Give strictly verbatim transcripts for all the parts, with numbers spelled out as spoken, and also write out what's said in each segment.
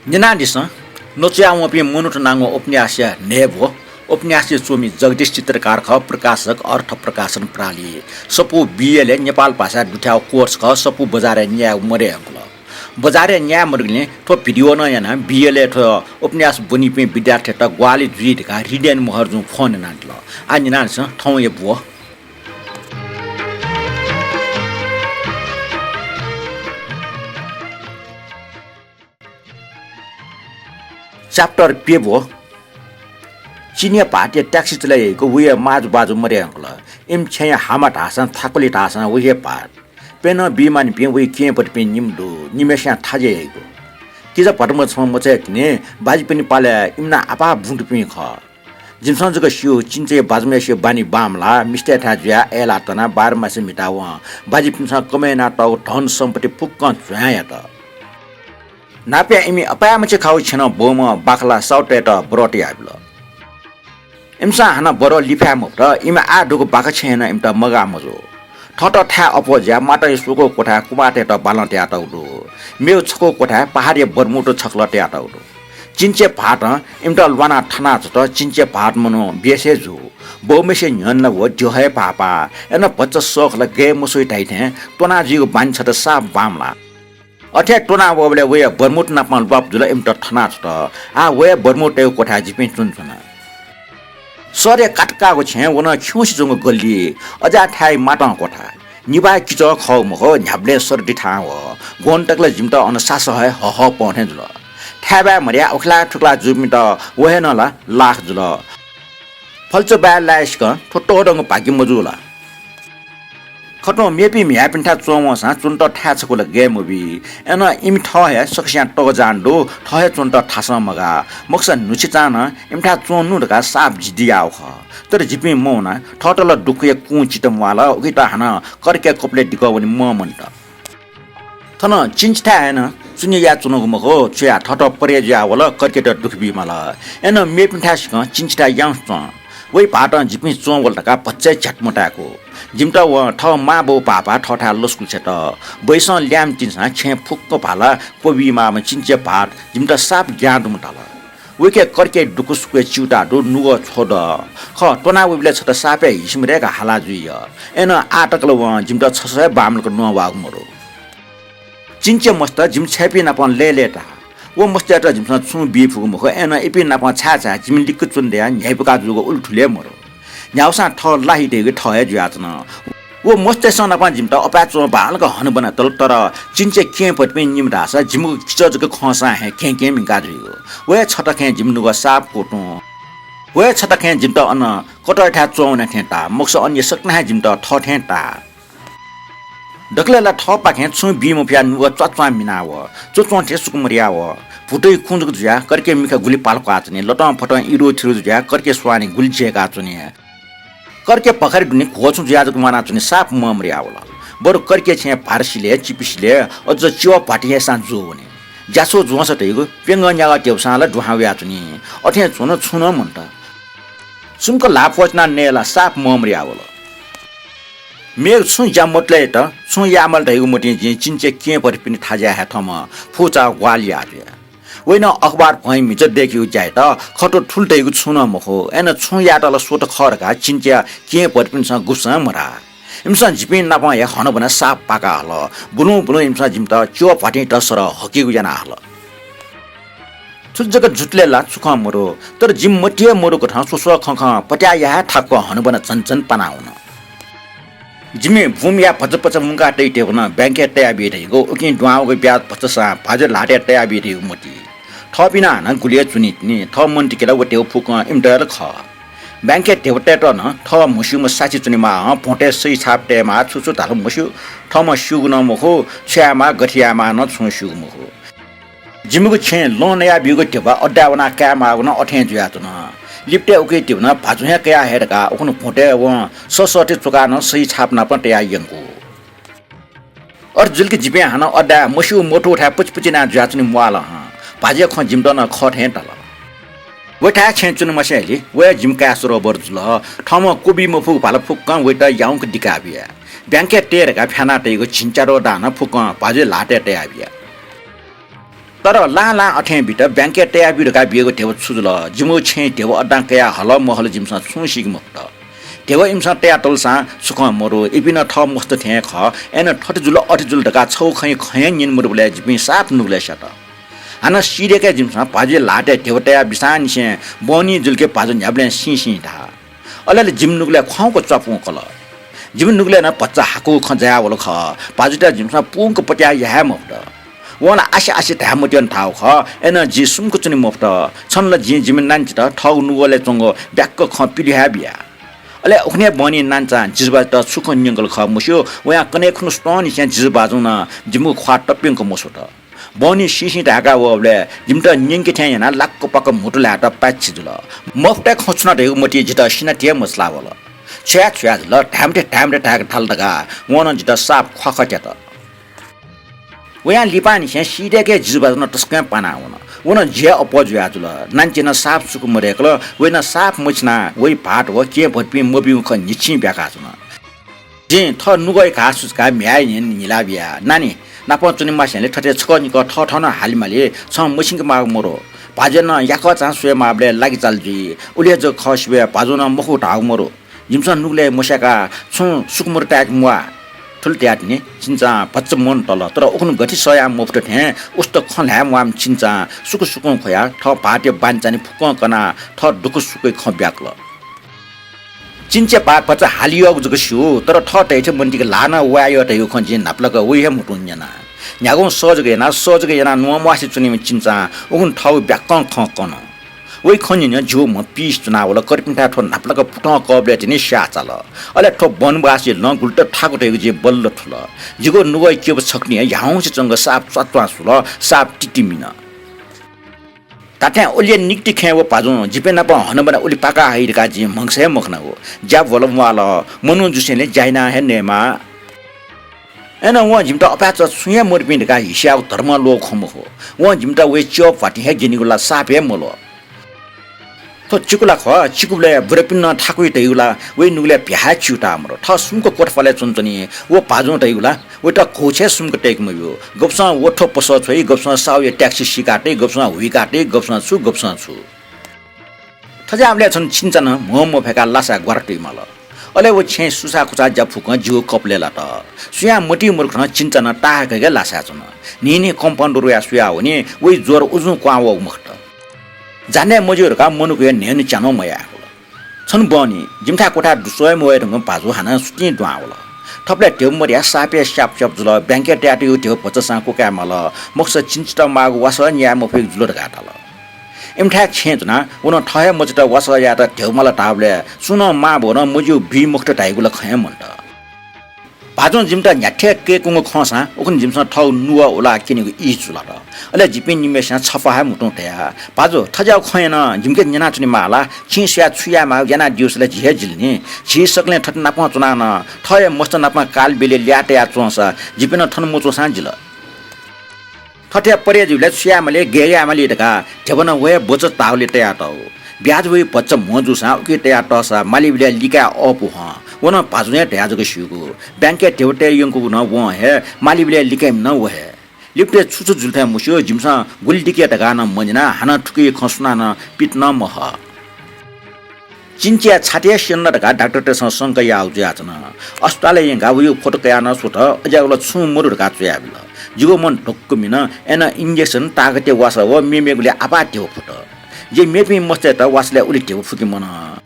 न्यनादिसँ। नच्वयावंपिं मनूत नांगु उपन्यासया न्हय्ब्व। उपन्यासय् च्वमि जगदीश चित्रकार खः, प्रकाशक अर्थ प्रकाशन प्रालि। सफू बियलय् नेपाल भाषाय् दुथ्याःगु course खः, सफू बजारय् न्याये मदयेधुंकल। बजारय् न्याये मदुगुलिं थ्व video नं यानाः बियलय् थ्व उपन्यास ब्वनीपिं विद्यार्थीत ग्वाहालि जुइ धकाः हृदयन महर्जुं फोन यानादिल। आः न्यनादिसँ थौंया ब्व। Chapter प्यब्व। चिन्हया भाःतया taxi चले याइगु वया माजु बाजु मदयेधुंकल। इमि छेँया हामा धाःसां थाकुलि धाःसां व हे भाःत। प्यन्हं बीमानिपिं वइ केहेँपतिपिं निम्ह दु, निम्हय्सियां थाजय् याइगु। किजा भतिचा छम्ह मचाया तिनि बाजिपिनि पालय् इमि नं आपाः बुँतुपिं खः। जिमिसं जक स्यू, चिन्हया बाज्याम्हय्सिया बानी बांमलाः मिस्तय्थाय् जुयाः अय्लाः तनाः बाह्र मासे म्हिताः वं बाजिपिन्सं कमय् यानातःगु धन सम्पत्ति फुक्कं ज्वयां यात। न्हापाया इमि अपाय्मछि खाःगु छेँनं ब्वंम्ह बाखला साउतय्त बरः तयाबिल। इमिसं हानं बरः लिफाये मफुत, इमि आः दुगु बाखा छेँय् नं इमित मगाः मजू। थःत थाय् अप्वः जुयाः माताया स्वकूगु क्वथाय् कुमाःतय्त बालं तयातःगु दु। मेगु छकूगु क्वथाय् पहाडया बरमुत छकलं तयातःगु दु। चिन्हया भाःतं इमित ल्वानाः थनाछ्वत, चिन्हया भाःत मनू बेस हे जू। बौम्हेसिया न्ह्यःने ला व द्यः हे भाःपाः। अय्नं भचा सःखः ला गय् मसइ धाइ थें त्वना जुइगु बानी छता साप बांमलाः। अथे त्वना वःबलय् वया बरमुत नाप ल्वापु जुल, इमित थनाछ्वत। आः वया बरमुतय्गु क्वथाय् जिपिं च्वनाच्वना। शहरया कातकाःगु छेँ, व नं खिउँसे च्वंगु गल्ली, अज्याःथाय् मातं क्वथा। निभाय् किचः खःगु मखु, न्ह्याबलें सर्दी थाहां वः। ग्वन्हु तक ला जिमित अन सासः हे हःहःपं थें जुल। थाय्बाय् मदयाः उखेलाः थुखेलाः जूपिन्त व हे नं ला लाख जुल। फल्चा बाय् लाय्सिकं थ्व तःधंगु भाग्य मजू ला? खतुं मेपिं म्ह्याय्पिन्थाय् च्वंवंसां च्वनेत थाय् छकू ला गय् मबी। अय्नं इमि थः हे सकसियां तःजान दु, थः हे च्वनेत थासं मगाः। मखुसा न्हुछिचां नं इमिथाय् च्वने नु धकाः साप जिद्दी याःगु खः। तर जिपिं मवना, थःत ला दुःखया कुं चित म्वाःल, उकियात हानं करकय् कपालय् दिकः वने मं मन्त। थन चिन्हथाय् हे नं चुने याये च्वनागु मखु, छु याये, थःत परेः जुयाः वल, करकय्त दुःख बी माल। अय्नं मेपिन्थाय् सिकं चिन्हथाय् याउँसे च्वं। वइ भाःतं जिपिं च्वं वल धकाः भचा हे झ्यात मताय्कू। जिमित वं थः मां बौ पापा थःथाय् लसकुस यात। बैसं ल्याय्म्ह तिनिसं छेँ फुक्क भाला क्वबीमाःम्ह चिन्हया भाःत जिमित साप ज्ञां दुम्ह धाल। वइके करकय् दुःखसुखय् च्यूताः दु, नुगः छ्वदँ। खः, त्वना वइबलय् छता सापय् हिसि मदय्क हाला जुइ। अय्नं आः तक ला वं जिमित छसः हे बांमलाक नवाःगु मदु। चिन्हया मस्त जिमि छय्पिं नाप लय्लय्ताः। व मस्तय्त जिमिसं छुं बी फुगु मखु, अय्नं इपिं नाप छाय् छाय् जिमि लिक्क च्वने दयाः न्ह्याइपुका जूगु उलिथुलि हे मदु। न्ह्यागुसां थः ला हि धइगु थः हे जुयाच्वन। व मस्तय्सं नाप जिमित अपाय् च्वं बांलाक हनाबना तल, तर चिन्हया केहेँपतिपिं निम्ह धाःसा जिमिगु किचः जक खंसां हे केहेँ केहेँ म्हिंका जुइगु। व हे छता खँय् जिमि नुगः साप क्वतुं। व हे छता खँय् जिमित अन कतःयाथाय् च्वं वने थें ताः, मखुसा अन सकसिनं हे जिमित थः थें ताः। दकलय् ला थःपाखें छुं बी मफयाः नुगः च्वाच्वां मिना वः, च्वच्वं थें सुकं मदया वः। भुतया कुं जक जुयाः करकय् मिखा गुलि पाल क्वहां च्वनी, लतं फतं इरु थिरु जुयाः करकय् स्वांनिं गुलि झय्का च्वनी। करकय् भखारि दुने घ्वःछुं जुयाः जक म्वाना च्वनी, साप मं मदया वल। बरु करकय् छेँय् भार सिले, चिपि सिले, अझ च्यवः भ्वातिं हे सां जू वनी। ज्याछ्वः ज्वंसा धइगु प्यंगः न्यागः ध्यबसां ला दुहां वया च्वनी। अथें च्वं छुं नं मन्त। सुम्क ल्हाः फ्वःचिनाः नये ला साप मं मदया वल। मेगु छुं ज्या मदुलेत छुं यायेमाल धइगु मतिं जिं चिन्हया केहेँपतिपिनि थाजाय् हे थःम्हं फुचाः ग्वाहालि याः जुया। वइ नं अखबार भ्वंइ म्हिचा दय्केगु ज्यायात खतु थुल धइगु छुं नं मखु। अय्नं छुं यायेत ला स्वत खः धकाः चिन्हया केहेँपतिपिन्सं गुब्सं मधाः। इमिसं जिपिं नाप हे हनाबना साप पाका हल। बुलुं बुलुं इमिसं जिमित च्यवः भ्वातिंयात सरह हकीगु याना हल। थुलि जक जुतले ला छु खँ मदु, तर जिमि मतिइ मदुकथं स्वस्वः खँ खँ पत्याः याये थाकुक हनाबना झन झन पाना वन। जिमि बुँया भचा भचा मुंका तइ ध्यबा नं बैंकय् तयाबी धइगु, उकिं दुहां वःगु ब्याज भचासां भाजुया ल्हातय् तयाबी धइगु मति। थःपिं नं हानं गुलिं च्वनी तिनि, थः मनूतय्के ला व ध्यबा फुक्कं इमित हे ला खः। बैंकय् ध्यबा तयेत नं थः म्हस्यूम्ह साक्षी च्वनेमाः, भ्वंतय् सही छाप तयेमाः, छु छु धाल मस्यू, थःम्हं स्यूगु नं मखु, छु यायेमाः, गथे यायेमाः नं छुं स्यूगु मखु। जिमिगु छेँय् लं नयाबीगु ध्यबा अड्डाय् वनाः कायेमाःगु नं अथें जुयाच्वन। लिपतय् उकी ध्यबा नं भाजुं हे कया हये धकाः उखुन्हु भ्वंतय् वं सःसःति च्वकाः नं सही छाप नाप तयाः यंकू। अथे जुल कि जिपिं हानं अड्डाय् मस्यू मथूथाय् पुचिपुचि यानाः जुयाच्वने म्वाःल हं। भाजुया खँ जिमित नं खः थें ताल। वयाथाय् छेँय् च्वने मसेंलि वया जिमि काय् सरोबर जुल। थःम्हं क्वबी मफुगु भाला फुक्कं वयात याउँक दिकाबिया। बैंकय् तये धकाः फ्याना तइगु झिंच्यादँ दां नं फुक्कं भाजुया ल्हातय् तयाबिया। तर लां लां अथें बित, बैंकय् तयाब्यु धकाः बियागु ध्यबा छु जुल? जिमिगु छेँय् ध्यबा अड्डां कयाः हल महल जिमिसं छुं सीके मफुत। ध्यबा इमिसं तयातःसां सुखं मरु, इपिं नं थः मस्त थें हे खः। अय्नं थथे जुल, अथे जुल धकाः छगू खँया खँ हे न्यने मदुबलय् जिपिं साप नुगलय् स्यात। हानं सिधय्के जिमिसं भाजुया ल्हातय् ध्यबा तयाः बिसांनिसें बहनी जुलके भाजु न्ह्याबलें सिं सिं धाः। अले ला जिमि नुगलय् ख्वाउँक च्वापुं कल। जिमि नुगलय् नं भचा हाकुगु खँ जायावल खः। भाजुयात जिमिसं पूवंक पत्याः याये हे मफुत। वं ला आसे आसे धाये मत्यन धाःगु खः। अय्नं जि सुम्क च्वने मफुत। छन्हु ला जिं जिमि नानीयात थःगु नुगलय् च्वंगु ब्याक्क खँ पिलु हे बिया। अले उखुन्हु हे बहनी नानीचां जिजुभाजुयात छु खँ न्यंकल खः मस्यू, वयां कन्हय् खुन्हु स्वतंनिसें जिजुभाजुं नं जिमिगु ख्वाः तप्यंक मस्वत। बहनी सिंसिं धाय्का वःबलय् जिमित न्यंके थें यानाः लाक्क पाक्क म्हुतु ल्हायेत पाय्छि जुल। मफुतय् खँ छु नं धयागु मतिइ जितः सिनाति हे मछालावल। छु याये छु याये जुल, धाये मते धाये मते धाय्क धाल धकाः वं नं जितः साप ख्वाः ख्वाः त्यात। वयां लिपांनिसें सिधय्के जिजुभाजु नं तसकं पाना वन। व नं जि हे अप्वः जुया जुल। नानीचे नं साप सुकु मदय्कल, वया नं साप मछिनाः वइ भाःत व केहेँ भतिपिं मब्यूगु खँ न्हिच्छि ब्याका च्वन। जिं थः नुगःया घाः सुचुकाः म्ह्याय् न्हिला बिया। नानी, नापं च्वने मासेंलि थथे छकः निकः थःथः नं हाले माली, छं मछिंके माःगु मरु। भाजुया नं याकःचां स्वये माःबलय् लागि चाल जुइ। उलि हे जक खः सिबय् भाजुं नं मखु धाःगु मरु। जिमिसं नुगलय् मस्याकाः छुं सुकुमरु ताय्के म्वाः। थुलि धयातिनि चिन्चां भचा मन तल, तर उखुन्हु गथे सह याये मफुत थें उस्त खँ ल्हाये म्वाःम्ह चिन्चां सुकु सुकुं ख्वयाः थः भाःतया बानिचानि फुक्कं कनाः थः दुःख सुखया खँ ब्याकल। चिन्चे भाःत भचा हाले यःगु जक स्यू, तर थः धयाथें मनूतय्के ल्हाः नं वाये यः धयागु खँ जिं न्हापालाक वइ हे म्हुतुं न्यना। न्ह्यागुं सह जक यानाः, सह जक यानाः न्ववाः म्वासे च्वनीम्ह चिन्चां उखुन्हु थःगु ब्याक्कं खँ कन। वइ खँ न्यने जिगु म्ह पीस च्वनावल। करिपिन्थाय् थ्व न्हापालाक पुथं कःबलय् तिनि स्याः चाल। अले थ्व वनवासया लँ गुलि तक थाकु धयागु जिं बल्ल थुल। जिगु नुगःया केब छकथं ह्याउँसे च्वंक साप च्वाच्वां सुल, साप तिति मिन। धात्थें उलिया निकतिनि खँय् व भाजुं जिपिं नाप हनाबना उलि पाका हइ धकाः जिं म्हगसय् हे मखनागु। ज्या ब्वल म्वाल, मनू जुसेंलि ज्या याना हे नयेमाः। अय्नं वं जिमित अपाय्‌चा छुं हे मदुपिं धकाः हिस्याःगु धर्मं ल्वःगु खँ मखु। वं जिमित वया च्यः भ्वातिं हे ग्यनीगु ला साप हे मल्वः। थ्व चिकु ला खः, चिकुबलय् बुरापिं नं थाकुइ धयागु ला वया नुगलय् भ्याहाय् च्यूताः मरु। थः सुम्क कोठापालय् च्वनाच्वनी। व भाजुं धयागु ला वयात घौछें सुम्क तय्के मब्यू। गबसं व थ्व पसः छ्वइ, गबसं साहुया ट्याक्सी सीका तइ, गबसं हुइका तइ, गबसं छु, गबसं छु। थज्याःबलय् छन्हु चिन्चां नं म्हो मफय्काः लासाय् ग्वारा तुइ माल। अले व छेँय् सुसाःखुसाः ज्या फुक्कं जिगु कपालय् लात। सुयां मतिइ मदुकथं चिन्चां नं ताहाकय्के लासाय् च्वन। न्हिं न्हिं कम्पाउन्डर वयाः सुयावनी, वइ ज्वर उजुं क्वहां वःगु मखुत। जाने मज्यू धकाः मनूकया न्हय्न्हु च्यान्हु मयाय्कल। छन्हु बहनी, जिमिथाय् क्वथाय् दुस्वये मवये धुंकूम्ह भाजु हानं सुतिं दुहां वल। थुबलय् ध्यबा मदयाः सापय् स्याप स्याप जुल। बैंकय् तयातःगु ध्यबा भचा सां क्वकाये माल। मखुसा चिन्चायात माःगु वासः न्याये मफइगु जुल धकाः धाल। इमिथाय् छेँय् च्वनाः व नं थः हे मचायात वासः यायेत ध्यबा माल धाःबलय् सुं नं मां भौनं मज्यू बी मखुत धाइगु ला खँ हे मन्त। भाजुं जिमित न्ह्याथे कय्कूगु खंसां उखुन्हु जिमिसं थःगु नुगः उलाः क्यनेगु इहि चुलात। अले जिपिं निम्हय्सिनं छपा हे म्हुतुं धया, भाजु, थज्याःगु खँ यानाः जिमिके न्यनाच्वनेमाः ला? छिं स्वयाः छु यायेमाःगु यानादिउसा ला जि हे जिल नि। झी सकलें थथे नापं च्वनाः नं थः हे मस्त नाप कालबिलय् ल्याः तयाः च्वंसा जिपिं नं थन मच्वंसां जिल। थथे परे जुइबलय् छु याये माली, गय् याये माली धकाः ध्यबा नं व हे बचत धाःगुलिं तयातःगु। ब्याज वइ भचा म्हो जूसां उकी तयातःसा मालीबलय् लिकाये अःपु हं। व नं भाजुं हे धया जक स्यूगु। बैंकय् ध्यबा तये यंकूगु नं वं हे, मालीबलय् लिकाइम्ह नं व हे। लिपतय् छु छु जुल थें मस्यू, जिमिसं गुलि लिकया धकाः नं मन्यना, हानं थुकिया खँ सुनानं पित नं महः। चिन्चाया छाति हे स्यन ला धकाः डाक्टरतय्सं शंका याःगु जुयाच्वन। अस्पतालय् यंकाः वयागु फोटो कयाः नं स्वत, अज्याःगु ला छुं मदु धकाः च्वयाबिल। जिगु मन ढुक्क मिन, अय्नं injection, ताकतया वासः व मेमेगुलिइ आपाः ध्यबा फुत। जिं मेपिं मस्तय्त वासलय् उलि ध्यबा फुके मनं।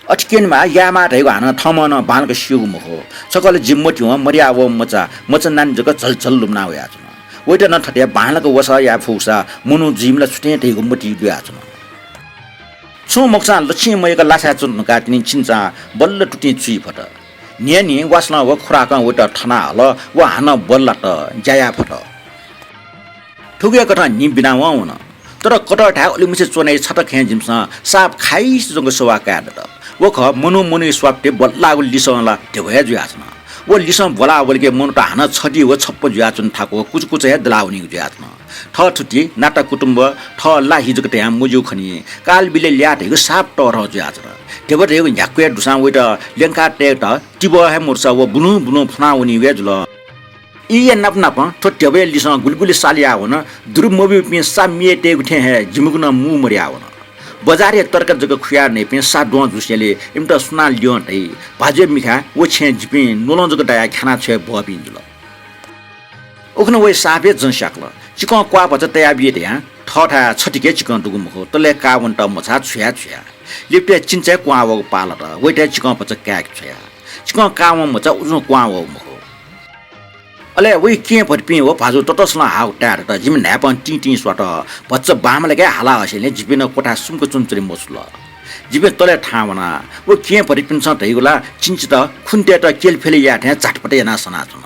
अथे क्यनेमाः, यायेमाः धइगु हानं थःम्हं नं बांलाक स्यूगु मखु। छकः ला जि मतिवं मदया वःम्ह मचा, मचा नानी जक झलझल लुमना वयाच्वन। वयात नं थथे बांलाक वासः याये फुगुसा मनू जुइम्ह ला छु थें धइगु मतिइ लुयाच्वन। छुं मखुसां लच्छि मय्क लासाय् च्वन धुंकाः तिनि चिन्चां बल्ल तुतिं चुइ फत। न्हिं न्हिं वासलं व खुराकं वयात थना हल, व हानं बल्लात, ज्या याये फत। थुकिया कथं न्हि बिनावं वन। तर कतःथाय् उलिमछि च्वनाः छता खँय् जिमिसं साप खाइसे जक सवाः काये दत। व खः मनू मनूया स्वापति बल्लाःगु लिसं ला ध्यबा हे जुयाच्वन। व लिसं ब्वलाः वलिके मनूत हानं छति व छप्प जुयाच्वन थाकु कुचकुच हे दलाः वनीगु जुयाच्वन। थः थुति, नाता कुटुम्ब, थः ला हि जक धयां मज्यू खनी। कालबिलय् ल्याः धइगु साप तःधं जुयाच्वन। ध्यबा धइगु न्ह्याक्व हे दुसां वयात ल्यंका तयेत तिबः हे मदुसा व बुलुं बुलुं फ्वनाः वनीगु हे जुल। ईया नाप नापं थ्व ध्यबया लिसं गुलि गुलि सालयावन। दुरु मब्यूपिं सा मिये तयेगु थें हे जिमिगु नं मू मदयावन। बजारया तरकारी जक खुयाः नइपिं सा द्वं जुसेंलि इमित सुनां ल्यं धाइ। भाजुया मिखाय् व छेँय् जिपिं न्वलं जक दायाः ख्यानाः छ्वये बहःपिं जुल। उखुन्हु वइ सापय् जँ स्याकल। चिकं क्वाः भचा तयाबिये धयां थःथाय् छतिके चिकं दुगु मखु, तलय् काः वनेत मछाः छुया छुया। लिपतय् चिन्चाय् क्वाः वःगु पाः लात, वइथाय् चिकं भचा काय्‌के छ्वया। चिकं काः वं मछाः उजुं क्वाः वःगु मखु। अले वइ केहेँ भतिपिं व भाजु ततसलं हाःगु ताये दत। जिमि न्हाय्‌पं तिं तिं स्वात। भचा बांमलाके हाला हसेंलि जिपिं नं क्वथाय् सुम्क च्वनाच्वने मछुल। जिपिं तलय् थाहां वना। व केहेँ भतिपिन्सं धइगु ला चिन्चायात खुन्तेत केलफेल याये थें झातपात यानाः सनाच्वन।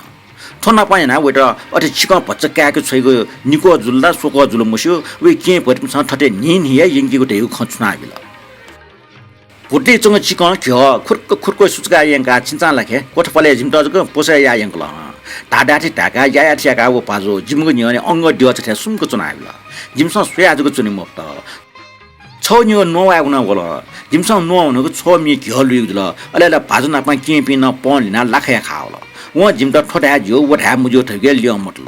थ्व नापं यानाः वइत अथे चिकं भचा काय्‌के छ्वइगु निकः जुल ला स्वकः जुल मस्यू, वइ केहेँ भतिपिन्सं थथे न्हिं न्हिं हे यंकीगु धइगु खँ छुनाबिल। भुतुइ च्वंगु चिकं घ्यः खुर्क खुर्क सुचुकाः यंकाः चिन्चां लाखे क्वथापालय् जिमित जक पसय् याः यंकल हं। धाधाथि धाय्‌काः यायाथि याकाः व भाजु जिमिगु न्ह्यःने अंगः द्यःचा थें सुम्क च्वनाबिल। जिमिसं स्वयाः जक च्वने मफुत। छगू निगः न्ववायेगु नं वल। जिमिसं न्ववाः वनागु छगू म्ये घ्यः लुइगु जुल। अले ला भाजु नापं केहेँपिं नं पँ ल्हिनाः लाखय् खाः वल। वं जिमित थ्व धाये ज्यू, व धाये मज्यू धइगु हे ल्यं मतल।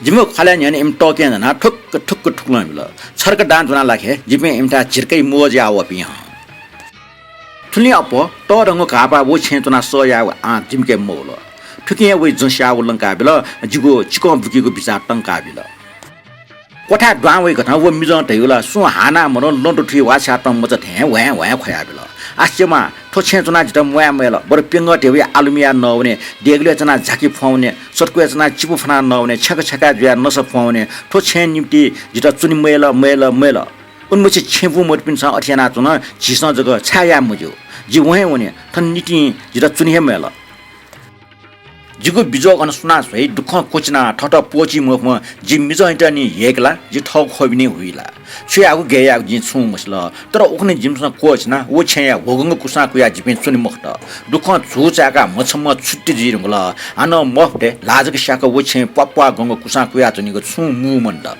जिमिगु ख्वालय् न्ह्यःने इमि तःकें दनाः थुक्क थुक्क थुकलं बिल। छर्क दां ज्वनाः लाखे जिपिं इमिथाय् झिर्कै मोज याः वःपिं हं। थुलिं अप्वः तःधंगु घाःपाः व छेँय् च्वनाः सह यायेगु आँट जिमिके मवल। थुकिं हे वइ जँ स्याःगु लंकाबिल, जिगु चिकं बुकीगु बिचाः तंकाबिल। क्वथाय् दुहां वइकथं व मिजं धइगु ला सुं हानाः मदुं लँ दुथुइ वा छ्याः तंम्ह मचा थें ह्वाँय् ह्वाँय् ख्वयाबिल। आश्चर्य म्वाः, थ्व छेँय् च्वनाः जितः म्वाये मयल, बरु प्यंगः ध्यबया आलु मियाः नवने, देगलय् च्वनाः झाकी फ्वंवने, सत्कुलय् च्वनाः चिपु फ्वनाः नवने, छ्याक छ्याकाः जुयाः नसः फ्वंवने, थ्व छेँय् निम्ति जितः च्वने मयल, मयल, मयल। उलिमछि छेँ बुँ मदुपिन्सं अथे यानाच्वन, झीसं जक छाय् याये मज्यू? जि वं हे वने, थन निंतिं जितः च्वने हे मयल। जिगु बिजोग अन सुनां स्वइ, दुःखं क्वचिनाः थःत प्वःची मखुम्ह जि मिजंयात निं यय्‌के ला, जि थःगु ख्वबि निं हुइ ला? छु यायेगु गय् यायेगु जिं छुं मसिल। तर उखुन्हु जिमिसं क्वःछिनाः व छेँया ह्वगंगु कुसां कुयाः जिपिं च्वने मखुत। दुःखं झू चाय्‌काः म्हछम्ह छुट्टि जुइ धुंकल। हानं मफतय् ल्हाः जक स्याक व छेँय् प्वाः प्वाः गंगु कुसां कुयाच्वनीगु छुं मू मन्त।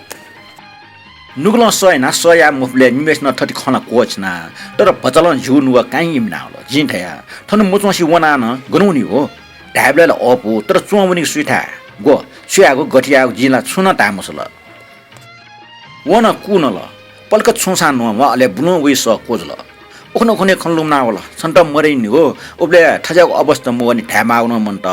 नुगलं सह यानाः सह याये मफुबलय् निम्हय्‌सिनं थथे खँ ला क्वःछिना, तर भचा लं जिगु नुगः काइँ यमिना वल। जिं धया, थन मच्वंसे वनाः नं गन वनी हो? धायेबलय् ला अःपु, तर च्वं वनीगु सुइथाय्? ग्व, छु यायेगु, गथे यायेगु जिं ला छुं नं धाये मसल। वं नं कू नल। पलख छुंसां न्वं म्वाः, अले बुलं वइ सः क्वजुल। उखुन्हु उखुन्हु खँ लुमना वल। छन्त मदय् नि हो, उबलय् थज्याःगु अवस्था मवनी धायेमाःगु नं मन्त।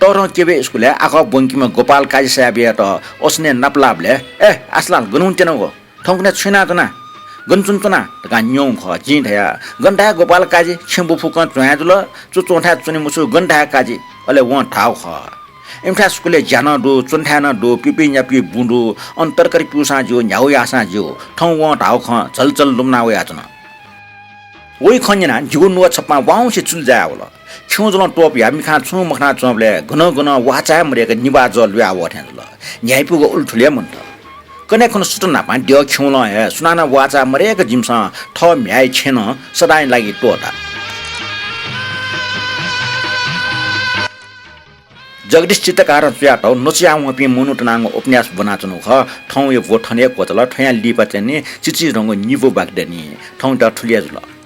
तःधं केबे स्कुलय् आखः ब्वंकीम्ह गोपाल काजी साहेबयात असनय् नापलाःबलय्, "ए, आसलाल, गन वनेत्यनागु? थौंकन्हय् छु यानाच्वना? गन च्वनाच्वना?" धकाः न्यंगु खः। जिं धया, "गन धाये गोपाल काजी, छेँ बुफुकं च्वंहां जुल, च्वच्वंथाय् च्वने मछ्वः, गन धाये काजी?" अले वं धाःगु खः। इमिथाय् स्कुलय् ज्या नं दु, च्वनेथाय् नं दु, पिपिन्यापिं बुँ दु, अन तरकारी प्यूसां ज्यू, न्ह्यागु याःसां ज्यू। थौं वं धाःगु खँ झलझल लुमना वयाच्वन। वइ खँ न्यनाः जिगु नुगः छप्पां वाउँसे चुलि जायावल। खिउँजुलं त्वपुयाः मिखां छुं मखना च्वंबलय् गनं गनं वाःचा हे मदय्‌क निभाः जः लुया वः थें जुल। न्ह्याइपुगु उलि थुलि हे मन्त। कन्हय् खुन्हु सुथ न्हापां द्यः खिउँलं हे सुनानं वाःचा मदय्‌क जिमिसं थः म्ह्याय् छेँ नं सदांया लागि त्वःता। जगदीश चित्तकारं च्वयातःगु नचुया वंपिं मनूत नांगु उपन्यास ब्वनाच्वनागु खः। थौंया ब्व थन हे क्वचाल। थ्वयां लिपा च्वनी चिचिधंगु निब्व बाकि दनि। थौंयात थुलि हे जुल।